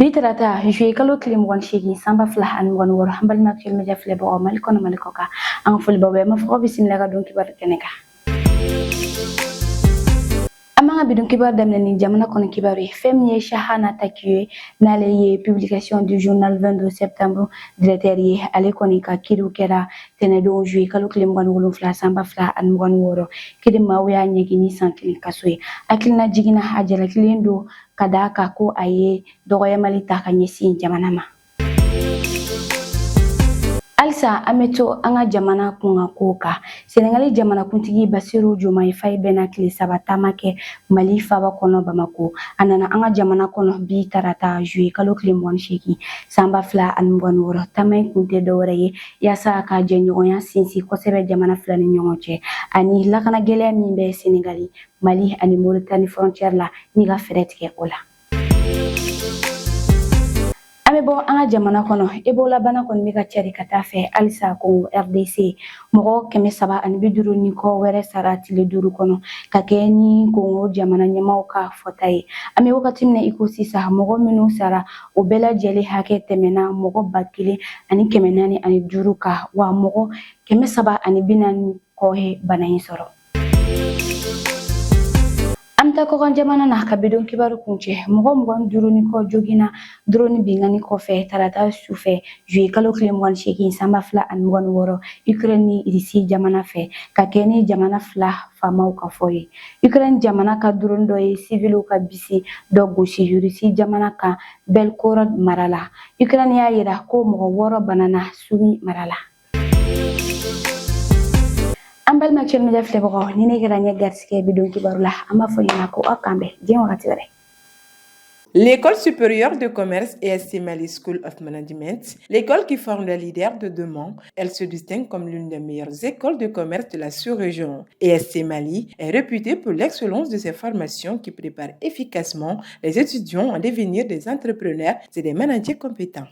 Bi tarata, juillet kalo tile 28, san 2026, an balima Actuel Media filɛbagaw, Mali kɔnɔ, Mali kɔ kan, an ka foli b'aw bɛɛ. An b'a fɔ aw bisimila ka don kibaru kɛnɛ kan. An b'an ka bi don kibaru daminɛ ni jamana kɔnɔ kibaru ye. Fɛn min ye Chahana Takiou ye, n'ale ye Publication du Journal 22 septembre directeur ye, ale kɔni ka kiriw kɛra tɛnɛdon, juillet kalo tile 27, san 2026. Kiri maaw y'a ɲɛgi ni san 1 kaso ye. Hakilina jiginna, a jalakilen don ka d'a kan ko a ye dɔgɔyamali ta ka ɲɛsin jamana ma. Halisa an bɛ to an ka jamana kunkan kow kan. Senegali jamanakuntigi Basiru Jomayi Fayi bɛna tile 3 taama kɛ Mali faaba kɔnɔ, Bamako. A nana an ka jamana kɔnɔ bi tarata, juillet kalo tile 28, san 2026. Taama in kun tɛ dɔwɛrɛ ye yaasa ka jɛɲɔgɔnya sinsin kosɛbɛ jamana fila ni ɲɔgɔn cɛ, ani lakana gɛlɛya min bɛ Senegali, Mali ani Mauritanie frontière la, ni ka fɛɛrɛ tigɛ o la. An bɛ bɔ an ka jamana kɔnɔ. Ebola bana kɔni bɛ ka cari ka taa fɛ halisa Congo RDC. Mɔgɔ 350 ni kɔ wɛrɛ sara tile 5 kɔnɔ, ka kɛ ni Congo jamana ɲɛmaaw ka fɔta ye. An bɛ wagati min na i ko sisan, mɔgɔ minnu sara, o bɛɛ lajɛlen hakɛ tɛmɛna mɔgɔ 1405 kan, wa mɔgɔ 340 kɔ ye bana in sɔrɔ. An bɛ taa kɔkan jamana na ka bi don kibaru kuncɛ. Mɔgɔ 25 ni kɔ joginna drone binkanni kɔfɛ tarata sufɛ, juillet kalo tile 28, san 2026, Ukraine ni Russie jamana fɛ, ka kɛ ni jamana fila faamaw ka fɔ ye. Ukraine jamana ka drone dɔ ye civiliw ka bisi dɔ gosi Russie jamana kan Belgorod mara la. Ukraine y'a yira ko mɔgɔ 6 banana Sumi mara la. An balima Actuel Media filɛbagaw, ni ne kɛra ɲɛ garisɛgɛ bi don kibaru la, an b'a fɔ ɲɛna ko aw k'an bɛn diɲɛ wagati wɛrɛ. L'École supérieure de commerce ESC Mali School of Management, l'école qui forme les leaders de demain, elle se distingue comme l'une des meilleures écoles de commerce de la sous-région. ESC Mali est réputée pour l'excellence de ses formations qui préparent efficacement les étudiants à devenir des entrepreneurs et des managers compétents.